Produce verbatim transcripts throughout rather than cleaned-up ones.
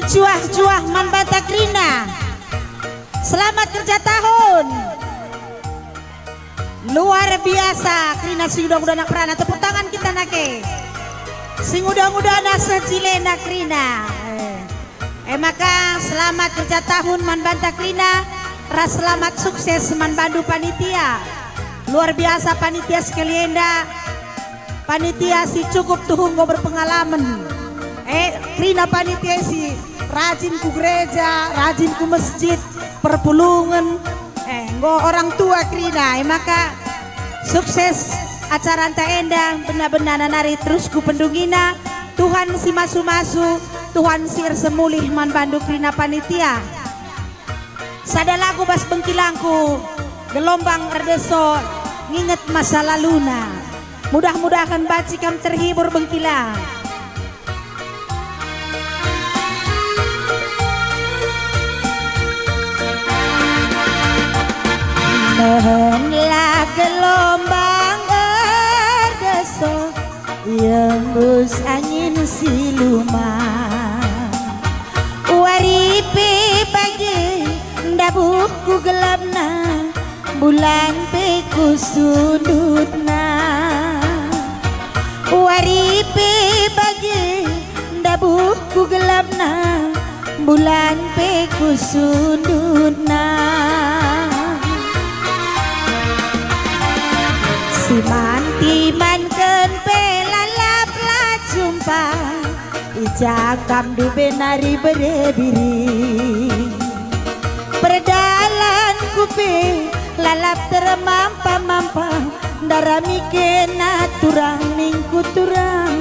Juah-juah man banta kerina. Selamat kerja tahun. Luar biasa kerina si udah-udah anak perana. Tepuk tangan kita nake. Si nguda-nguda naseh cilena kerina. Eh. E maka selamat kerja tahun man banta kerina, ras selamat sukses man bandu panitia. Luar biasa panitia sekali enda, panitia si cukup tuhu enggo berpengalaman. E, kerina panitia si rajin ku gereja, rajin ku masjid, perpulungen, e, enggo orang tua kerina. E maka sukses acaranta enda, bena-bena nari terus ku pendungina. Tuhan si masu-masu, Tuhan si ersemulih man bandu kerina panitia. Sada lagu bas bengkilangku, Gelombang Erdeso, nginget masa laluna. Mudah-mudahan banci kam terhibur bengkila. Nehenlah gelombang erdeso, iembus angin si lumah. Wari pe bage ndabuhku gelapna, bulan pe kusundutna. Wari pe bage ndabuhku gelapna, bulan pe kusundutna. Simantimanken pe lalap la jumpa, i ja kam ndube nari bere biring. Perdalanku pe lalap termampa-mampa, ndarami kena turang ningku turang.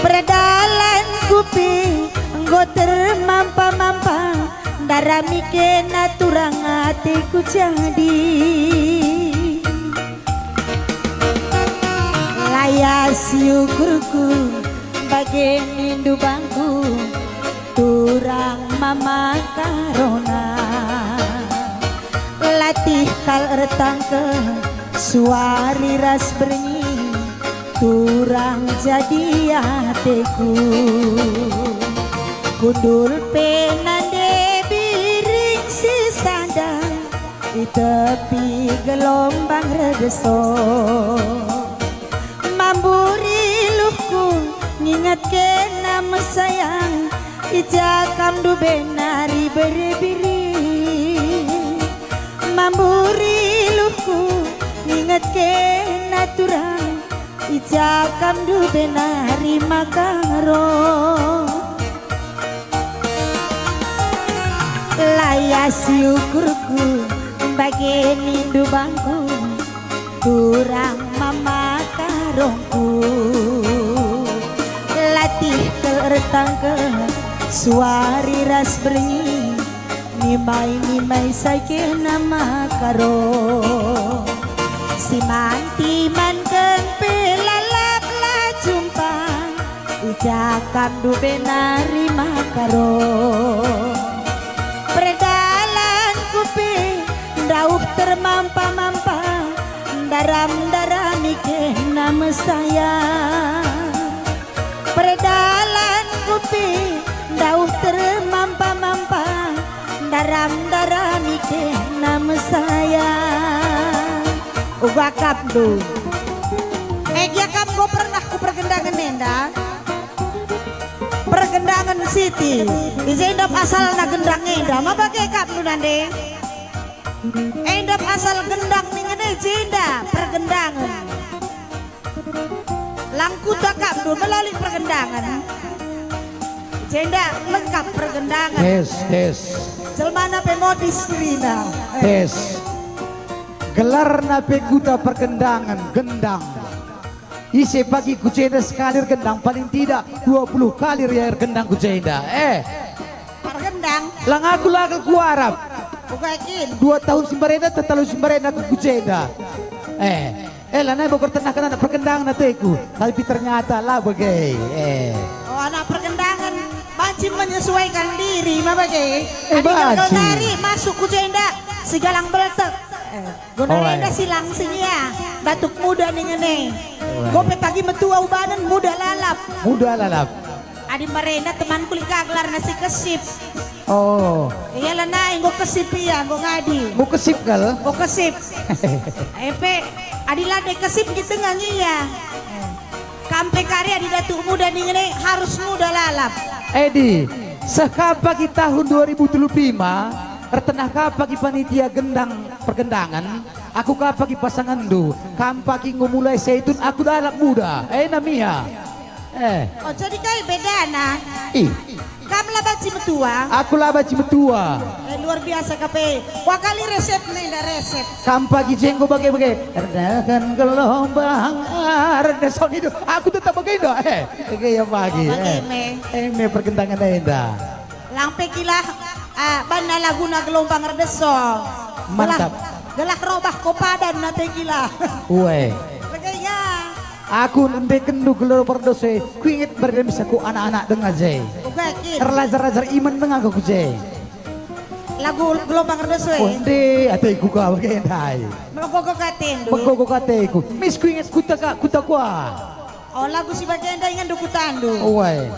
Perdalanku pe enggo termampa-mampa, ndarami kena turang ateku jadi. Layas ukurku bage nindu bangku, turang mama karona. Latih kal ertangke suari ras berngi, turang jadi ateku. Kundul pe nande biring si sada, i tepi gelombang redeso. Mamburi luhku nginget kena mesayang, i ja kam ndube nari bere biring. Mamburi luhku nginget kena turang, i ja kam ndube nari maka ro. Layas ukurku bage nindu bangku, turang mama karongku. Latih kal ertangke suari ras berngi, nimai-nimai sai kena maka ro. Simantimanken pe lalap la jumpa, i ja kam ndube nari maka ro. Perdalanku pe ndauh termampa-mampa, ndaram-ndarami kena mesayang. Perdalanku pe ndauh termampa-mampa, ndaram-ndarami kena mesayang. Uga kapndu. E gia kam enggo pernah ku pergendangen enda? Pergendangen City. I jenda asalna gendang enda. Ma bage kapndu nande? Enda asal gendang ningen e jenda pergendangen. Langkuta kapndu melali pergendangen. Jenda lengkap pergendangen. Tes, tes. Jelmana pe modis kerina. Eh. Tes. Gelarna pe kuta pergendangen, gendang. Ise pagi ku jenda sekali ergendang, paling tidak dua puluh kali ia ergendang ku jenda. Eh. Pergendang. Lang aku lagal ku Arab. Uga kin. Dua tahun si mbarenda, tetalu si mbarenda aku ku jenda. Eh. Eh, lanai bokor tenah kena pergendangen ateku, tapi ternyata la bage. Eh. Oh, anak pergendangen banci menyesuaikan diri, ma bage. Eh, adi banci. Nari masuk ku jenda, sigalang beltek. Eh, guna. Oh, renda eh. Si langsing ia, datuk muda ningen e. Oh, eh. Gope pagi metua ubanen muda lalap. Muda lalap. Di mbarenda temanku lit ka gelarna si Kesip. Oh. Ia lanai enggo kesip ia, enggo ngadi. Enggo kesip kal? Enggo kesip. Epe, adi la de kesip nggit denga nge ia. Kam pe kari adi datuk muda ningen e harus muda lalap. Edi, seh kam pagi tahun dua ribu telu pima, ertenah kam pagi panitia gendang pergendangen, aku kam pagi pasangenndu, kam pagi enggo mulai seitun aku lalap muda. Ena mia. Eh. Oh, jadi kai bedana? Ih. Kam la banci metua? Aku la banci metua. Eh, luar biasa ka pe. Wah kali resep nenda resep. Kam pagi jenggo bage-bage. Erdahan gelombang. Ah, rende sound itu. Aku tetap bagenda. Eh, oke ya pagi. Oh, bage eh. Me. Eh, me pergendangen enda. Lang pe kilah, ah, banna laguna gelombang erdeso. Mantap. Gelah, gelah robah ko padan na pe kilah. Ue. Bage ya. Aku ndekenndu gelar perdosa, kuinget berdem saku anak-anak denga je. Uga kin. Erlajar-lajar iman denga aku je. Lagu gelombang erdosa. Oh, nde, ateku ka bage ndai. Megogo katendu. Megogo kateku. Mis kuinget kuta ka, kuta kua. Oh, lagu si bage ndai ngendu kutandu. Uai.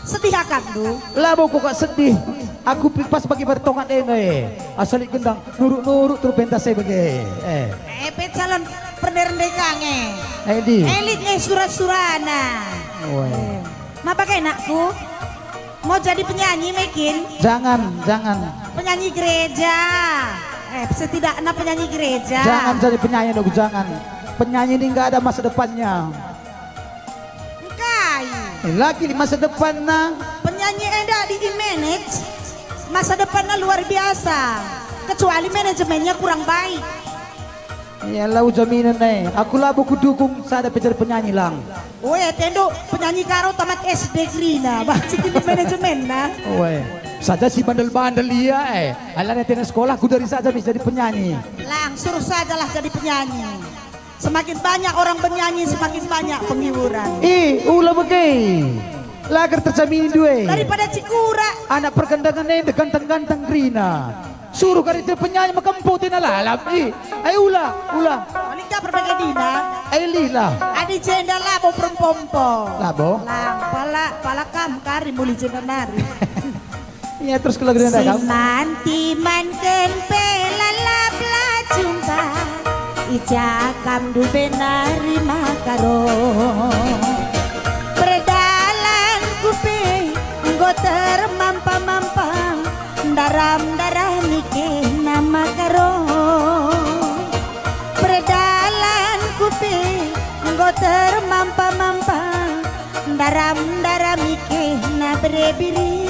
Sedih akapndu? Labo kuga sedih. Aku pi-, pas bagi bertongat enda e. Asal lit gendang, nuruk-nuruk terus pentas e bage. Eh. Eh, pe calon pernde-rende ka nge. Eh, di. Elit nge sura-surana. Woi. Eh. Ma bage nakku? Mau jadi penyanyi mekin? Jangan, jangan. Penyanyi gereja. Eh, setidaknya penyanyi gereja. Jangan jadi penyanyi dong, jangan. Penyanyi ini nggak ada masa depannya. Engkai? Eh, lagi di masa depanna. Penyanyi enda di manage, masa depanna luar biasa. Kecuali manajemennya kurang baik. Iyalah, ujaminen e. Aku labo kudukung sada pe jadi penyanyi lang. Oh ya, tendo penyanyi karo tamat S D kerina, banci kin manajemenna. Oe. Saja si bandel-bandel ia e. Alana tena sekolah ku dari saja mis jadi penyanyi. Lang, suruh sajalah jadi penyanyi. Semakin banyak orang bernyanyi, semakin banyak penghiburan. Ih, ula bage. Lager terjamin due. Daripada cikura. Anak pergendangen enda ganteng-ganteng kerina. Suruh kari te penyanyi maka empo tena lalap. Ih, ayo ula, ula. Lit ka perbage dina. Ayo lila. Adi jenda labo perempompo. Labo? Lang, pala, pala kam kari muli jenda nari. Iya, terus kalau gede kam. Siman-timanken pe lalap la jumpa, i ja kam ndube nari makaro. Perdalanku pe enggo termampa-mampa, ndaram-ndarami kena makaro. Perdalanku pe enggo termampa-mampa, ndaram-ndaram ikehna bere biring.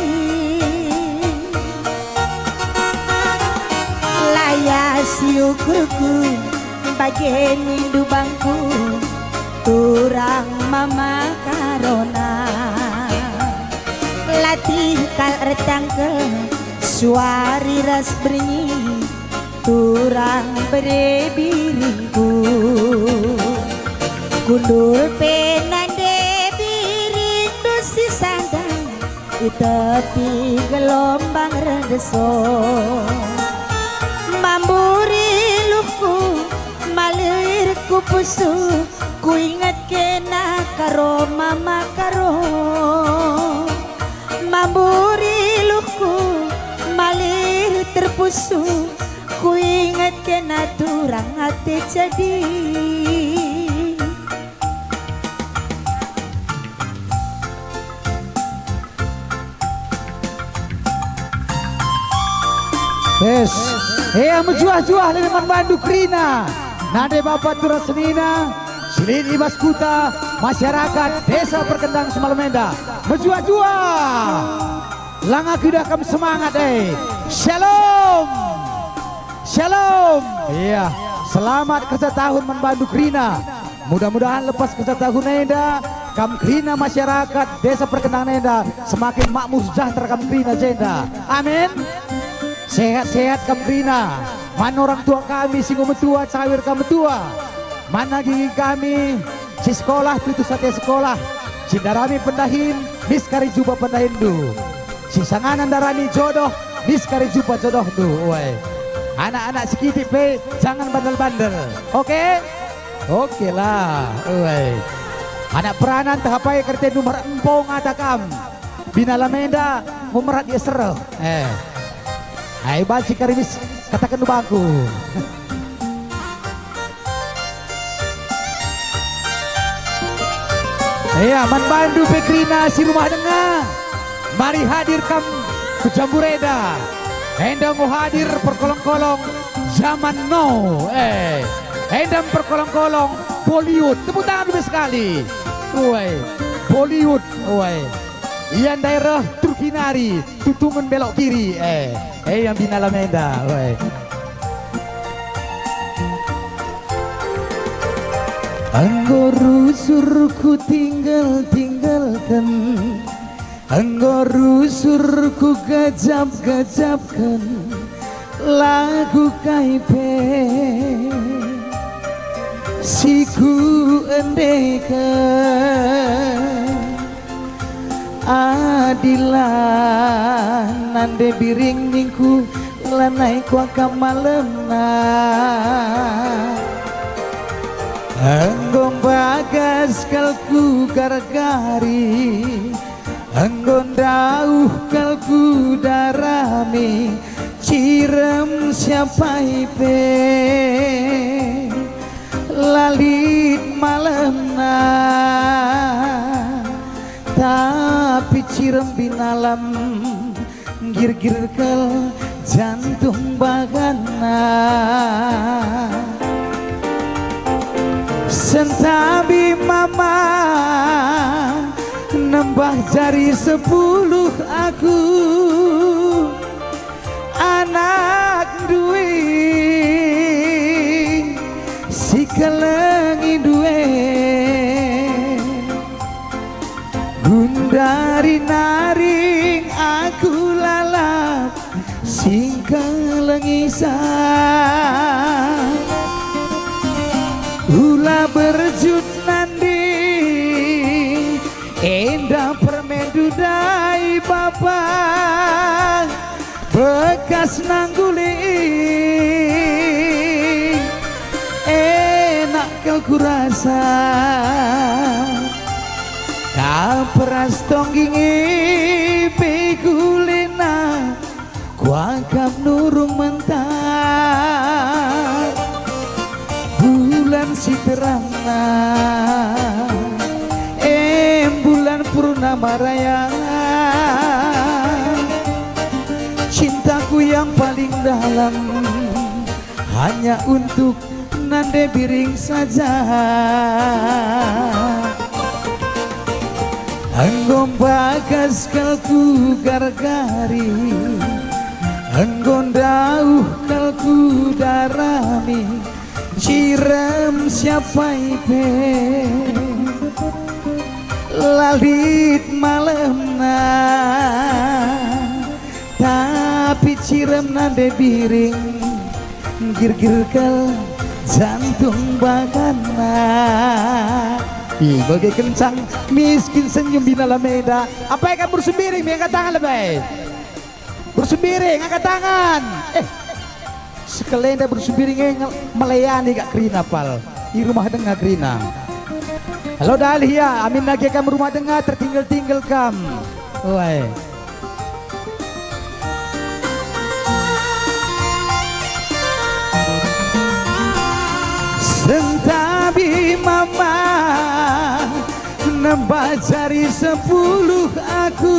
Layas iukurku bage nindu bangku, turang mama karona. Latih kal ertangke suari ras berngi, turang bere biringku. Kundul pe nande biringndu si sandang i tepi gelombang erdeso. Mamburi luhku, malirku pusuh, kuinget kena karo mama karo. Mamburi luhku, malir terpusuh, kuinget kena turang ate jadi. Yes. Ea mejuah-juah lebe man bandu kerina. Nande bapa turang senina, si lit i bas kuta, masyarakat Desa Pergendang semalam enda. Mejuah-juah. Langa kuidah kam semangat, eh. Shalom. Shalom. Iya. Selamat kerja tahun man bandu kerina. Mudah-mudahan lepas kerja tahun enda, kam kerina masyarakat Desa Perkendangen enda semakin makmur sejahtera kam kerina jenda. Amin. Sehat-sehat kam kerina. Man orang tua kami si enggo metua, cawir kam metua. Man gigi kami si sekolah, tutus ate sekolah. Si ndarami pendahin, mis kari jumpa pendahinndu. Si sangana ndarami jodoh, mis kari jumpa jodohndu, uai. Anak-anak si kitik pe, jangan bandel-bandel. Oke? Oke lah, uai. Anak peranan teh apai kerten nomor empo ngata kam. Bina Lamenda memerat dia sereh. Eh. Ai banci karimis kataken bangku. Ia, man bandu pe kerina si rumah denga. Mari hadir kam ku Jambur enda. Enda enggo hadir perkolong-kolong zaman now. Eh, enda perkolong-kolong Bollywood. Tepuk tangan lebih sekali. Woi, Bollywood. Woi. Ia ndai reh Turki nari, tutungen belok kiri. Eh, eh, yang Bina Lamenda. Woi. Enggo rusur ku tinggal-tinggalken, enggo rusur ku gejap-gejapken, lagu kai pe si ku endeken. Adilah nande biring ningku, lanai kuakap malemna. Enggo mbagas kal ku gargari, enggo ndauh kal ku darami, cirem siapai pe la lit malemna. Tapi cirem Bina Lam, nggirgir kal jantung baganna. Sentabi mama nembah jari sepuluh aku, anak ndue si kelengi ndue. Gundari naring aku lalap singkelengisa. Ula berjut nanding enda permendu ndai bapa. Bekas nangguli enak kal kurasa. Kaperas tongging ipi gulina, kuakap nurung mentah. Bulan si terangna, em bulan purnama raya. Cintaku yang paling dalam hanya untuk nande biring saja. Enggo mbagas kal ku gargari, enggo ndauh kal ku darami, cirem siapai pe la lit malemna. Tapi cirem nande biring, nggirgir kal jantung baganna. Ih, bage kencang, miskin senyum Bina Lamenda. Apai kam bersembiring, angkat tangan lebe. Bersembiring, angkat tangan. Eh, sekalenda bersembiring e nge-, melayani kak kerina pal. I rumah denga kerina. Halo Dahlia, amin lagi kam rumah denga tertinggal-tinggal kam. Wai. Sentabi mama nembah jari sepuluh aku,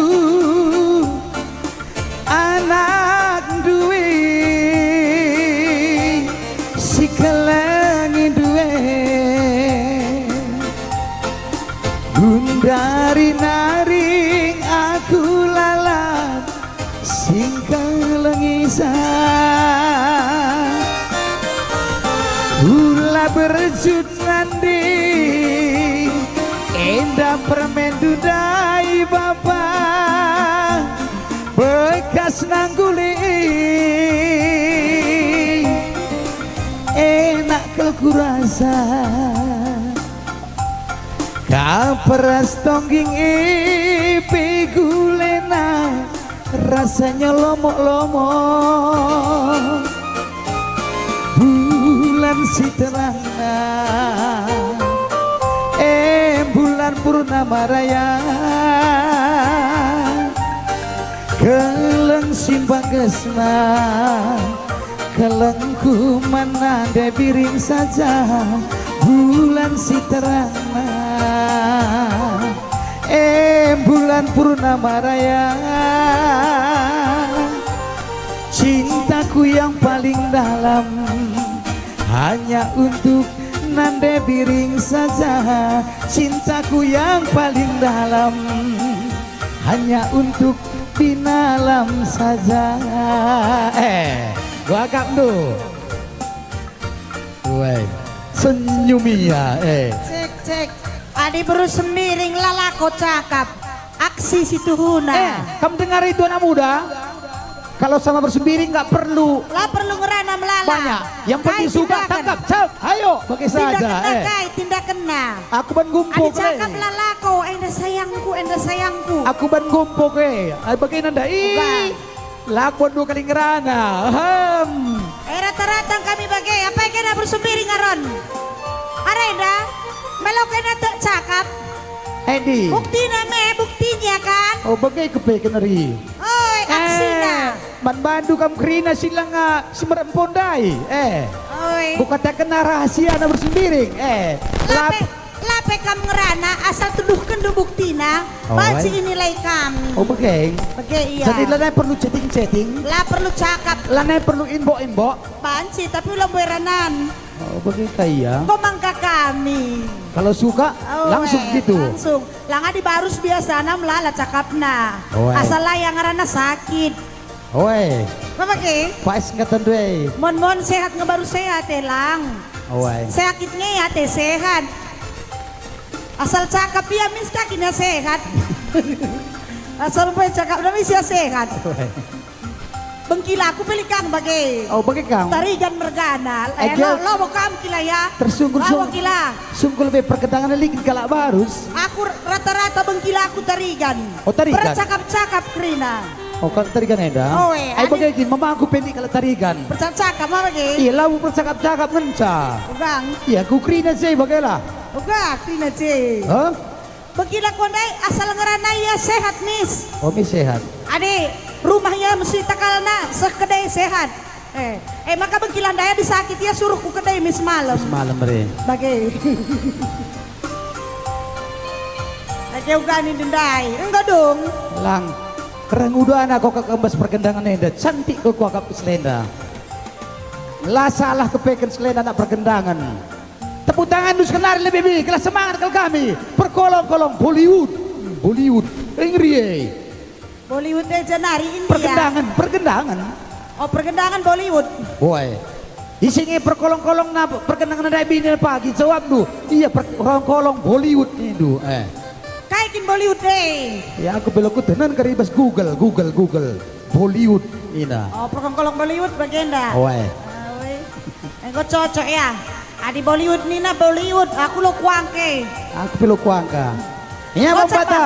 anak ndue si kelengi ndue. Gundari naring aku lalap singkelengisa. Ula berjut nanding enda permendu ndai bapa. Bekas nangguli enak kal kurasa. Kaperas tongging ipi gulina, rasanya lomok-lomok. Bulan si terangna, eh, bulan Purnama Raya, keleng si mbagesna, kelengku man nande biring saja, bulan si terangna. Eh, bulan Purnama Raya, cintaku yang paling dalam hanya untuk nande biring saja, cintaku yang paling dalam hanya untuk binalam saja. Eh, gua agak ndu. Weh, senyum ia, eh. Cek, cek. Adi beru Sembiring la lako cakap. Aksi si tuhuna. Eh, kam dengar itu, anak muda? Kalau sama beru Sembiring nggak perlu. La perlu ngerana melala. Banyak. Yang penting suka, tangkap, cap, ayo, bagi saja, eh. Tindakenna kai, tindakenna. Aku ban gumpo. Adi cakap la lako, enda sayangku, enda sayangku. Aku ban gumpo ke. Ai, bagi nanda, ih. Lakuan dua kali ngerana. Ahem. Eh, rata-rata kami bage, apa kena beru Sembiring ngaron? Arenda, melo kena tek cakap. Edi. Buktina me, buktinya kan? Oh, bage kepe keneri. Oi, aksina. Eh, man bandu kam kerina si langa si merempondai. Eh. Oi. Kukatakenna rahasia na beru Sembiring. Eh. Lape. Lape kam ngerana asal tuduhkenndu buktina, banci inilai kami. Oh, bage. Bage, iya. Jadi lanai perlu chatting-chatting? La perlu cakap. Lanai perlu inbok-inbok? Banci, tapi ulang beranan. Oh, bage ka ia. Engko mangka kami. Kalau suka, langsung gitu. Langsung. Langa dibarus biasana melala cakapna. Asal la ia ngerana sakit. Oe. Apa ke? Pais ngatandu e. Mon-mon sehat nge baru sehat, e lang. Oe. Sakit nge ate sehat. Asal cakap ia mis kaki na sehat. Asal pe cakap na mis ia sehat. Oe. Bengkilaku pe lit kang bage. Oh, bage kang. Tarigan mergana. Eh, lo, lo bo kam kila ia. Tersungkur-sungkur. Lo bo kila. Sungkul be perkendangen lit kalak barus. Aku rata-rata bengkilaku tarigan. Oh, tarigan. Percakap-cakap kerina. Oh, kalak tarigan enda? Oh, eh, ai bage kin, mamaku pe lit kalak tarigan. Percakap-cakap, ma bage? Iya, labo percakap-cakap ngenca. Ugang. Iya, ku kerina je bagela. Uga, kerina je. Hah? Bengkilaku ndai asal ngerana ia sehat, Mis. Oh, Mis sehat. Adi rumah ia mesti takalna seh kedai sehat. Eh, eh, maka bengkila ndai adi sakit ia suruh ku kedai mis malem. Mis malem, re. Bage. Bage uga nindu ndai. Enggo dung. Lang. Kereng udu anak kok kembas perkendangen enda. Cantik kok kuakap selenda. La salah kepeken selenda anak perkendangen. Tepuk tangan dus kenari lebih-lebih. Kelas semangat kal kami. Perkolong-kolong Bollywood. Bollywood. Engri e. Bollywood e janari India. Pergendangen, pergendangen. Oh, pergendangen Bollywood. Boy. Ise nge perkolong-kolongna pergendangen ndai bini pagi jawabndu. Iya, perkolong-kolong Bollywood nindu. Eh. Kai kin Bollywood e? Ya, aku belok ku tenen kari bas Google, Google, Google. Bollywood nina. Oh, perkolong-kolong Bollywood bagenda. Oe. Oe. Engko cocok ya. Adi Bollywood nina Bollywood, aku lo kuangke. Aku pe lo kuangka. Iya, Bang Pata.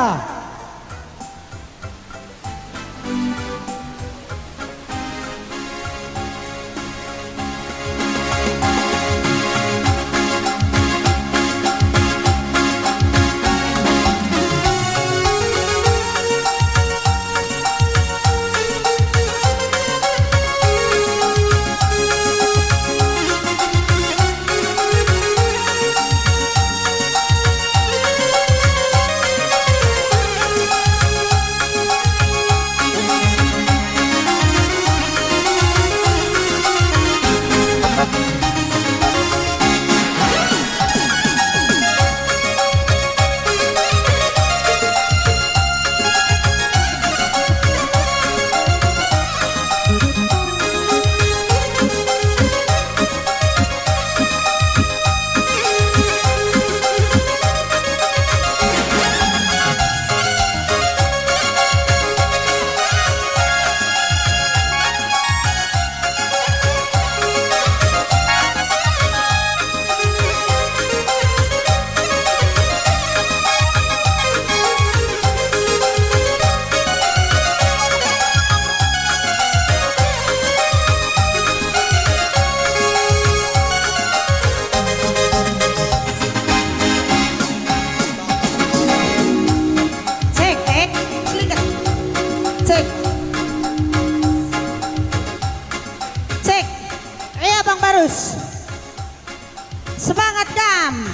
Semangat kam.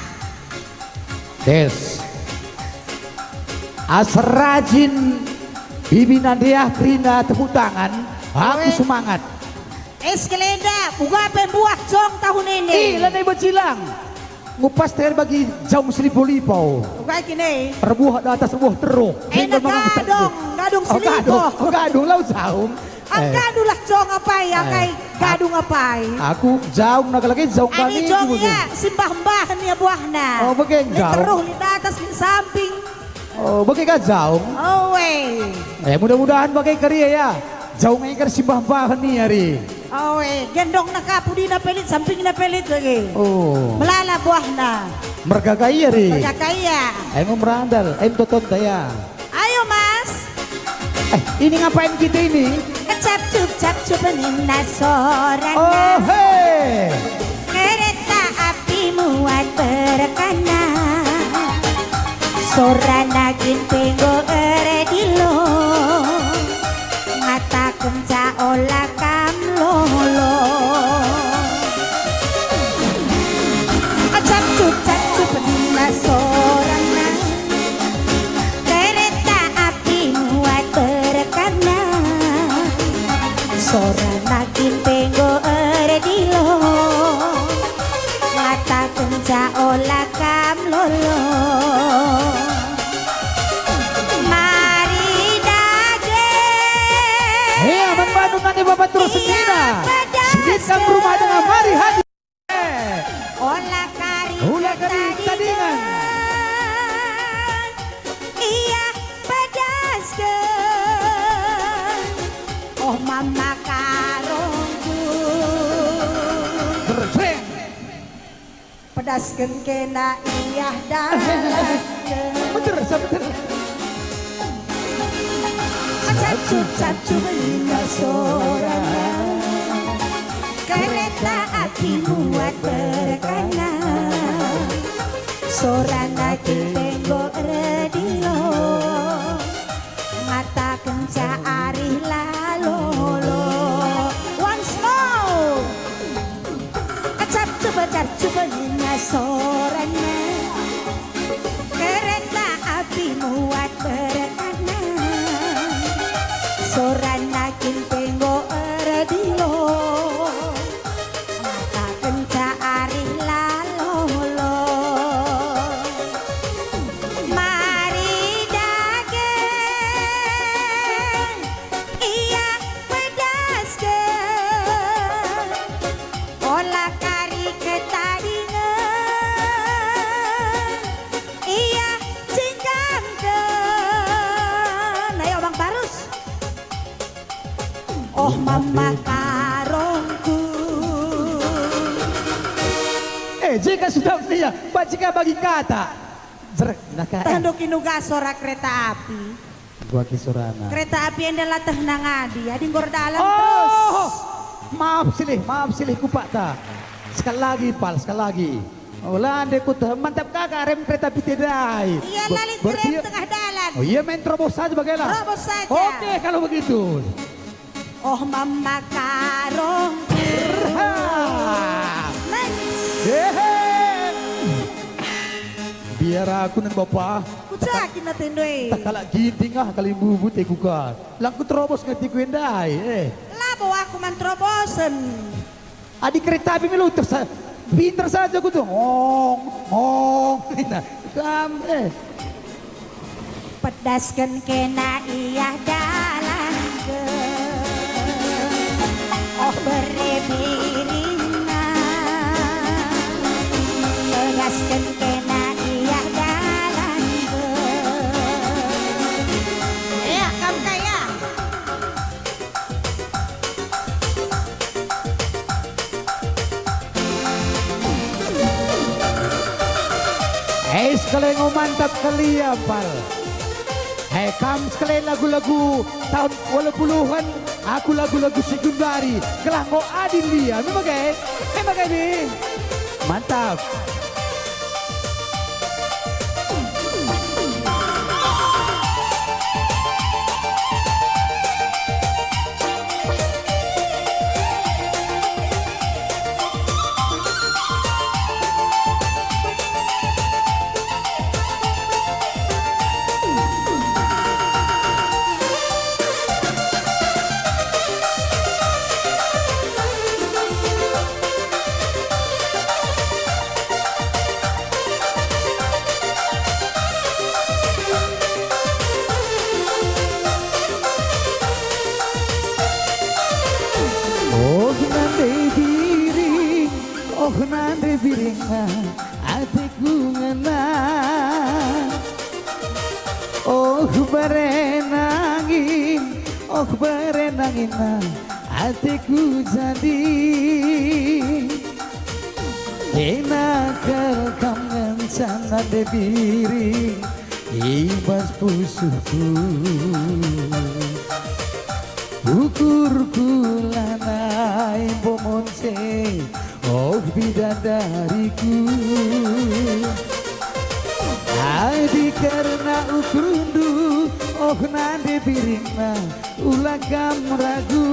Des. Asa rajin bibi nandeah kerina tepuk tangan, aku Oe. Semangat. Es kelenda, uga pe mbuah jong tahun ini. Ih, lanai bacilang. Ngupas ter bagi jaung selipo-lipo. Uga kini. Erbuah di atas erbuah teruh. Enak gadung, gadung Oh, selipo. Gadung. Oh, gadung lau jaung. Angka Eh. dulah jong apai, Eh. angkai gadung apai. Aku jaung nakalake jaung Ani kami jong itu. Ya, simbah-mbahen ya buahna. Oh, bage Lit jaung. Teruh, lit atas, lit samping. Oh, bage ka jaung. Oh, weh. Eh, mudah-mudahan bage kari ya. Jaung e kan simbah-mbahen ni ari. Oh, weh. Gendongna ka pudina pe lit, sampingna pe lit lagi. Oh. Melala buahna. Mergaga ia ri. Mergaga ia. Ayo merandal, ayo totonta ya. Ayo, Mas. Eh, ini ngapain kita ini? Capcup, capcup nina sorana. Oh, he. Kereta api muat berkana. Sorana kin pe enggo erdilo. Ngatakenca ola kam lolo. Capcup, capcup nina sorana. Kereta api muat berkana. Sorana kin pe enggo erdilo. Ngatakenca ola kam lolo. Mari dage. Hei, aman bandu nande bapa terus Ia sendina. Pedas Sendit kam ke. Rumah tengah, mari hadir. Ola kari Ola kari tadingan. Tadingan. Ia pedasken. Oh, mama karungku. Berjeng. Pedasken kena ia dalan. Betul, betul. Cacu-cacu nina sorana. Kereta api muat berkana. Sorana kin pe enggo erdilo. Ngatakenca arih la lolo. Once more. Capcup, capcup nina sorana. Kereta api muat berkana. Sorana kin pe enggo erdilo. Ngatakenca arih la lolo. Mari dage ia pedasken. Ola kari ketadingen. Ia cingkangken. Ayo, Bang Barus. Oh, mama karungku. Eh, jika sudah nia, bajika bagi kata. Jerek, naka, eh. Tanduk inuga sora kereta api. Gua ki sorana. Kereta api enda la teh nangadi, adi nggor dalan Oh, terus. Maaf silih, maaf silih kupakta. Sekali lagi, Pal, sekali lagi. Oh, la nde kuteh, mantap kaka rem kereta api tedai. Ia Ber-, lalit berarti rem tengah dalan. Oh, ia main terobos saja bagailah. Terobos saja. Oke, kalau begitu. Oh, mama karungku. Ha. Next. Yehe. Biar aku nen bapa. Kucakin atendo e. Tak kalak ginting ah, kalimbubu te kuka. Langku terobos ngerti ku endai, eh. Labo aku man terobosen. Adi kereta api melu tersa-, pinter saja ku tuh. Ngong, ngong. Nah, kam, eh. Pedasken kena ia dalanken. Oh, bere biringan. Pedasken kena ia dalanken. Ya, kam kaya. Eh, sekali ngo mantap kali ya, Pal. Eh, kam sekali lagu-lagu tahun walu puluhan, aku lagu-lagu segundari. Gelah ngo adil dia, memang, eh? Memang, eh, Bi? Mantap. ateku ngena. Oh bere nangin, oh bere nangin, ateku jadi. Kena kal kam ngenca nande biring i bas pusuhku. Ukurku lanai bo monce, oh bidadariku. Adi kerna ukurndu, oh nande biringna, ula kam ragu.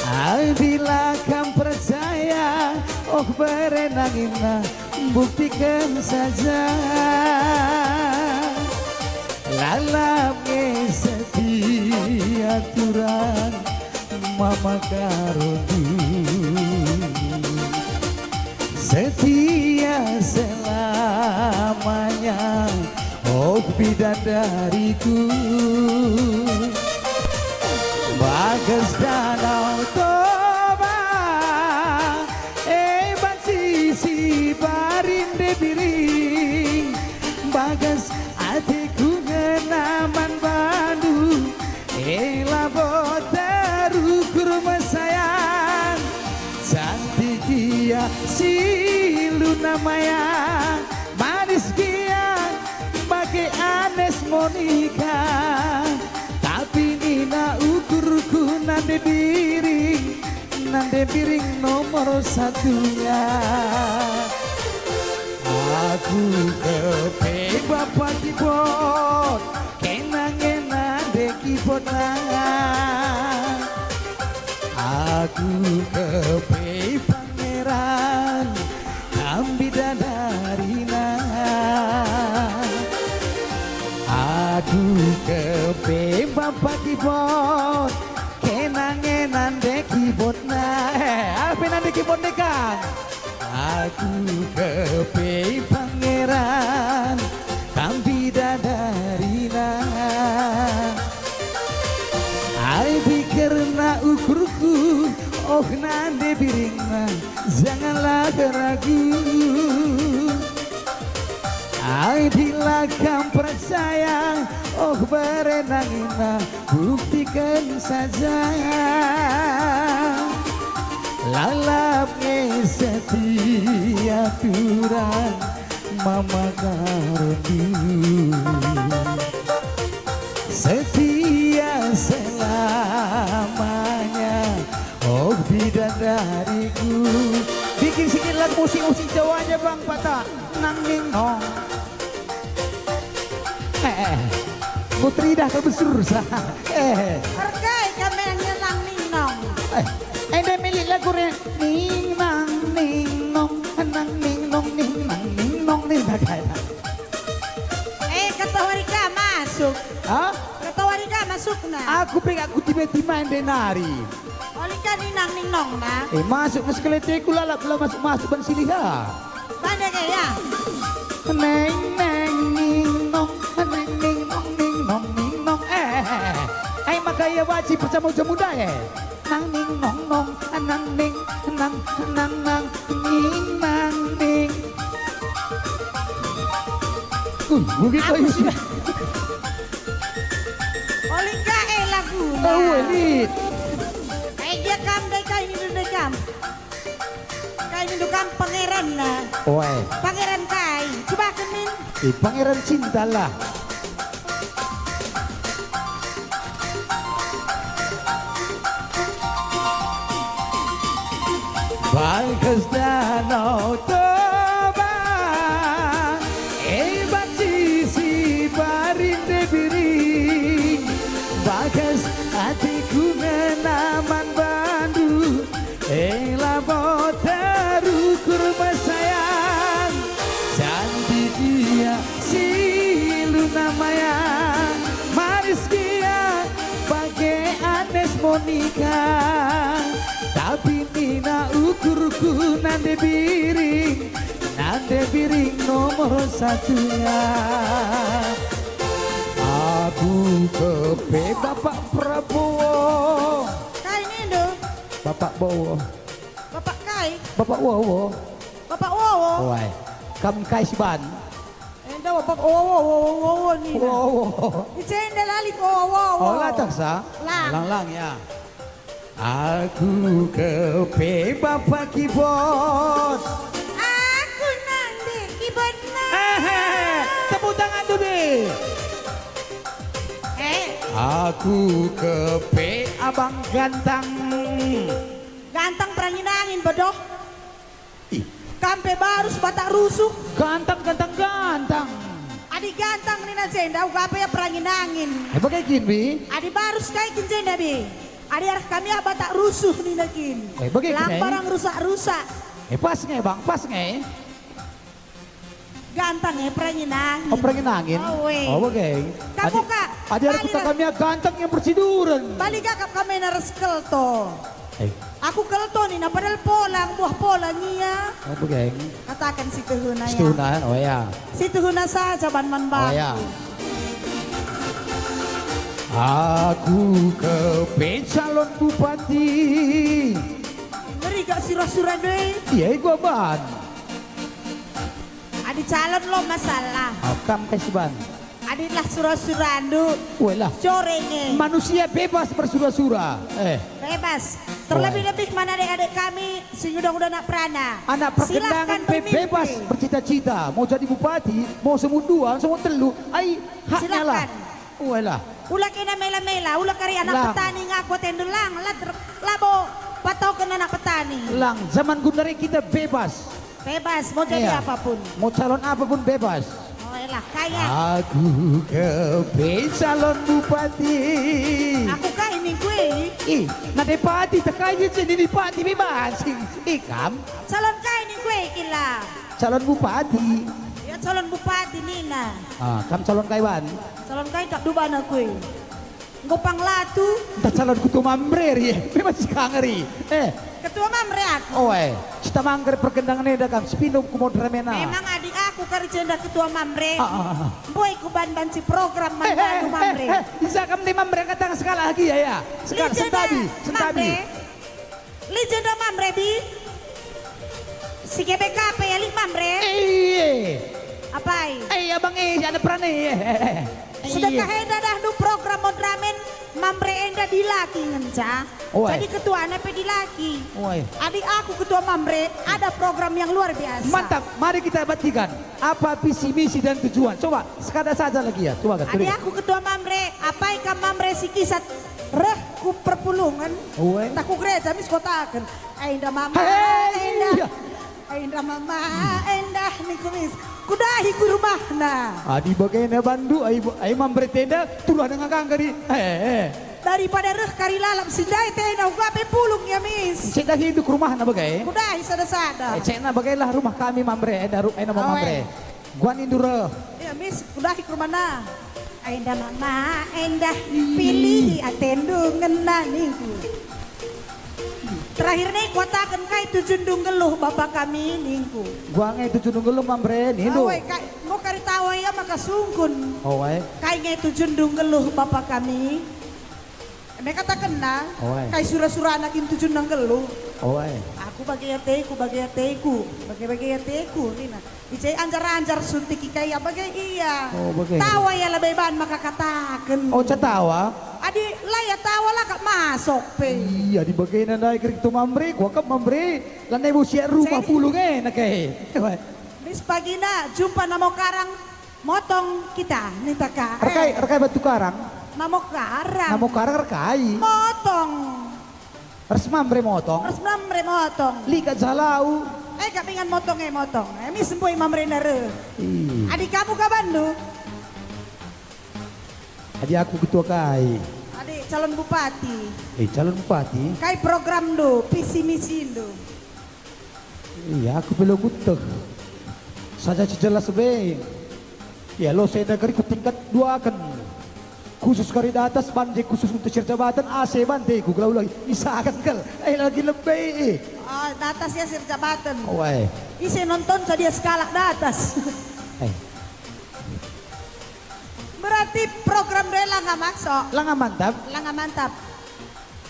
Adi la kam percaya, oh bere nangina, buktiken saja. Lalap nge setia Turan mama karondu. Setia selamanya, oh bidadariku. Bagas Danau Toba, e banci si parinde biring. Bagas ateku ngena man bandu, e labo terukur mesayang. Cantik gia si luna maya, manis gia bage Anes Monika. Tapi nina ukurku nande biring, nande biring nomor satunya. Aku kepe bapa kibot, kena ngena de kibot nanga. Aku kepe pangeran, kam bidadarina. Aku kepe bapa kibot, kena ngena de kibotna. Eh, apa nande kibot de kan? Aku kepe pangeran, kam bidadarina. Ai bikerna ukurku, oh nande biringna, janganlah ragu. Ai bila kam percaya, oh bere nangina, buktiken saja. Lalap nge setia Turan mama karondu. Setia selamanya, oh bidadariku. Bikin sikit lagu musik-musik Jawanya, Bang Pata. Nang ning nong. Eh, eh. Putri dah kebesur sa. Eh. Ergai kami nang ning nong. Eh, ende milik lagu re. Ning nang ning nong, nang ning nong, ning nang ning nong, ning bagai. Eh, ketua warga masuk. Hah? Ketua warga masuk nah. Aku pe aku tiba-tiba ende nari. Oli kan ninang ninong na. Eh, masuk nge sekeleteku lalap la masuk-masuk ban sini ha. Bande ke ya. Neng neng ninong, neng ninong ninong ninong. Eh, eh, eh, eh. Ai maka ia wajib percamu-camu dai, eh. Nang ning nong nong, nang ning, nang, nang, nang, ning, nang, ning. Uh, begitu. Aku ayo. Sudah. Oli ka e laguna. Oh, elit. Eh, dia kam dai kai ni dai kam. Kai ni kam pangeran na. Oe. Pangeran kai. Coba kemin. Eh, pangeran cinta lah. Bagas Danau Toba, e banci si parinde biring. Bagas atiku ngena man bandu, e labo terukur mesayang. Cantik ia si luna maya, manis gia bage Anes Monika. Tapi nina ukurku nande biring, nande biring nomor satunya. Aku kepe Bapak Prabowo. Kai nindu? Bapak Bowo. Bapak kai Bapak Wowo. Bapak Wowo. Wai. Kam kai siban? Enda Bapak Wowo, Wowo, Wowo nina. Wowo. Icenda lalit Wowo, Wowo. Oh, latah sa? Lang. Lang, lang, ya. Aku kepe Bapak Kibot. Aku nande kibotna. Ehe, tepuk tangan dulu. Eh. Aku kepe Abang Gantang. Gantang perangin-angin, bodoh. Ih. Kam pe barus Batak rusuh. Gantang, gantang, gantang. Adi gantang nina jenda, uga pe ia perangin-angin. Eh, bage kin, Bi? Adi barus kai kin jenda, Bi? Adi arah kami ah Batak rusuh nina kin. Eh, bage kin, eh? Lang barang rusak-rusak. Eh, pas nge, Bang, pas nge. Gantang e, perangin-angin. Oh, perangin-angin? Oh, we. Oh, bage. Kamu, adi, Kak, adi arah bali kuta lah. Kami ah gantang yang persiduren. Bali gakap kami na ras kelto. Eh. Aku kelto nina, padahal polang, buah polang ia. Oh, bage. Kataken si tuhuna, ya. Si tuhuna, oh, ya. Si tuhuna saja ban man bangku. Oh, ya. Aku kepe calon bupati. Ngeri gak sura-sura deh. Iya, gua ban. Adi calon lo masalah. Oh, kam kai siban? Adi lah sura-surandu. Weh lah. Core nge. Manusia bebas bersura-sura. Eh. Bebas. Terlebih-lebih mana adik-adik kami si nguda-nguda anak perana. Anak pergendangan pe bebas bercita-cita. Mau jadi bupati, mau semua dua, semua telu. Ai, haknya lah. Silakan. Uelah. Ula kena mela-mela, ula kari anak petani ngaku atendu lang, la ter-, labo patoken anak petani. Lang, zaman gundari kita bebas. Bebas, mau jadi apapun. Iya. Mau calon apapun bebas. Uelah, kaya. Aku kepe calon bupati. Aku kai ningku e? Ih, nade pati, tekai je nini pati bebas. Ih, kam? Calon kai ningku e kila? Calon bupati. Ya, calon bupati nina. Ah, kam calon kai ban? Calon kai kap dubana kue. Enggo pang latu. Ntah calon ketua Mamre ri, memang si kangeri. Eh. Ketua Mamre aku. Oh, eh. Cita mangger pergendangan enda kam, sepinum ku Modra mena. Memang adik aku kari jenda ketua Mamre. Ah, ah, ah. Mbue ku ban banci program man bandu Mamre. Eh, eh, eh, eh, isa kam di Mamre angkat tangan sekalak lagi ya, ya. Sekalak, sentabi, sentabi. Mamre. Legenda Mamre, Bi. Si G B K pe ya lit Mamre. Eh, iya. Apai? Eh, abang, eh, si anak perana, eh, eh, eh. Sedekah enda dah nu program Modramen, Mamre enda dilaki ngenca. Oi. Jadi ketuana pe dilaki. Oi. Adi aku ketua Mamre, ada program yang luar biasa. Mantap, mari kita buktikan apa visi misi dan tujuan. Coba, sekada saja lagi ya, coba kan. Adi aku ketua Mamre, apai kam Mamre si kisat reh ku perpulungen, ue, ntah ku gereja mis kotaken, "Enda mama, hei, enda, iya, enda mama, enda," ningku mis. Kudahi ku rumahna. Adi bagena bandu, ai, ai Mamre tenda, turah dengan kangkari. Eh, eh. Daripada reh kari lalap si ndai tenda, uga pe pulung ya mis. Cek dahi ku rumahna bage. Kudahi sada-sada. Eh, cekna bagelah rumah kami Mamre, enda ru-, enda mama Mamre. Awe. Guan indu reh. Ya, mis, kudahi ku rumahna. Enda mama, enda pilih atendu ngena ningku. Terakhir ne kuataken kai tujundu nggeluh bapa kami ningku. Guan nge tujundu nggeluh Mamre nindu. Awe, kai, enggo kari tawa ia maka sungkun. Oh, wae. Kai nge tujundu nggeluh bapa kami. Eme katakenna, oe, kai sura-surana kin tujunna nggeluh. Oe. Aku bage ateku, bage ateku, bage-bage ateku, nina. Ije anjar-anjar suntik i kai bage ia. Oh, bage. Tawa ia lebe ban maka kataken. Oh, catawa? Adi la ia tawa la kap masok pe. Iya, adi bagena ndai keri ketua Mamre, kuakap Mamre, lanai bo siak rumah pulung e nake. Mis pagina, jumpa namo karang. Motong kita, ninta ka. Erkai, eh, erkai batu karang. Namo karang. Namo karang erkai. Motong. Ers Mamre motong. Ers Mamre motong. Liga jalau. Eh, kap ingan motong, eh, motong. Eh, mis mbue Mamre nare. Iya. Adi kamu kabandu? Adi aku ketua kai. Adi calon bupati. Eh, calon bupati. Kai programndu, visi misindu? Iya, aku pe lo kueteh. Saja si jelas be. Ia lo senda kari ku tingkat duaken. Khusus kari datas bante khusus untuk sir jabatan ase bante ku gelau lagi. Misalkan kal, eh, lagi lebe, eh. Oh, datas ya sir jabatan. Oh, eh. Ise nonton sadia sekalak datas. Eh. Berarti program doe langa makso. Langa mantap. Langa mantap.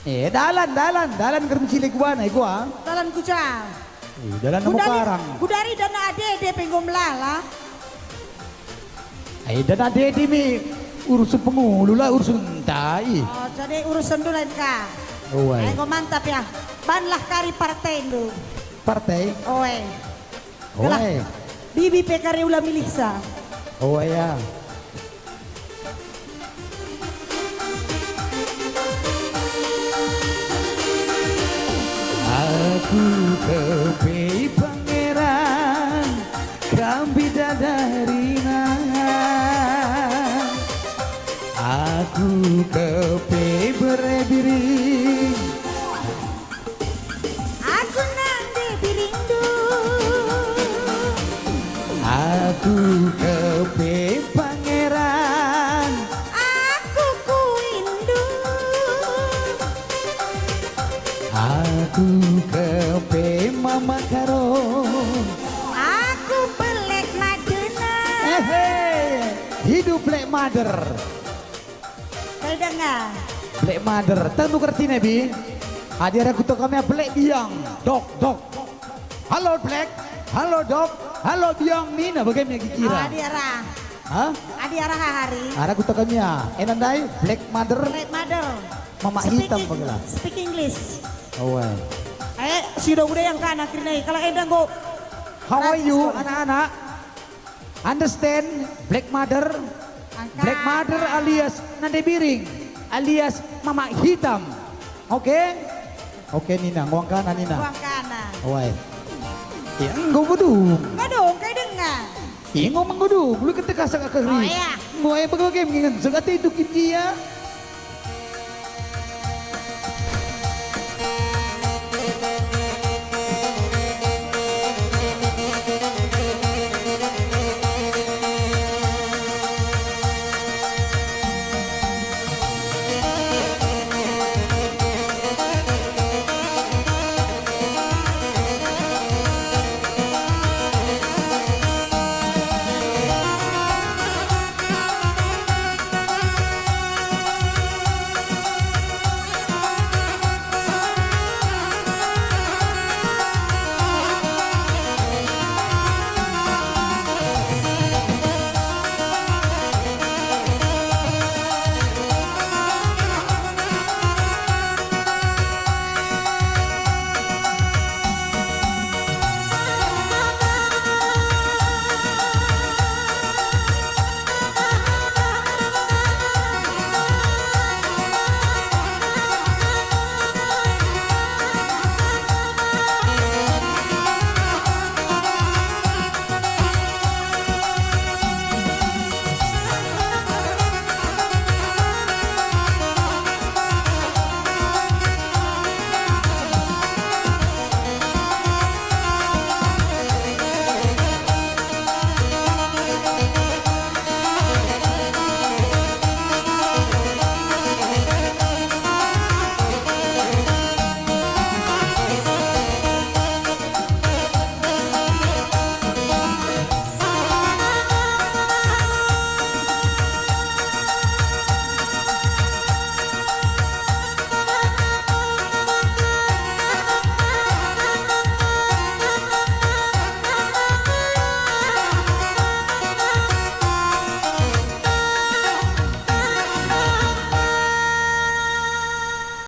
Eh, dalan, dalan, dalan ger mencili ku bana, eh, gua. Dalan kuca. Eh, dalan nemu Gudari, karang. Gudari dana adede pe enggo melala. Eh, dana adede mi urusen pengulu la, urusen ndai. Oh, jadi urusenndu lain ka. Oe. Eh, enggo mantap ya. Banlah kari parteindu. Partai? Oe. Gelah. Oe. Bibi pe kari ula milihsa. Oe ya. Aku kepe pangeran, kam bidadarina. Aku kepe bere biring. Aku nande biringndu. Aku kepe pangeran. Aku kuinndu. Aku kepe mama Karo. Aku belek madena. Ehe, hidup Black Mother. Kai denga? Black Mother, tanu kertina bi? Adi arah kuto kami Black Biang, dok, dok. Halo Black, halo dok, halo Biang nina bage me kira. Adi arah. Hah? Adi arah hari. Arah kuto kami ya. Ena ndai Black Mother. Black Mother. Mama Speak hitam Eng-, bagela. Speak English. Oe. Eh, sudah udah yang kana kerina. Kalau enda enggo How are you, anak-anak? Understand? Black Mother? Angka. Black Mother alias nande biring, alias mama hitam. Oke? Oke, Nina. Nguangkana, Nina. Nguangkana. Oe. Ya, enggo bedung. Bedung, kai denga. Enggo menggudung, lu ketek asak keri. Oh, iya. Enggo, eh, bage-bage nginget, sekat itu kim dia.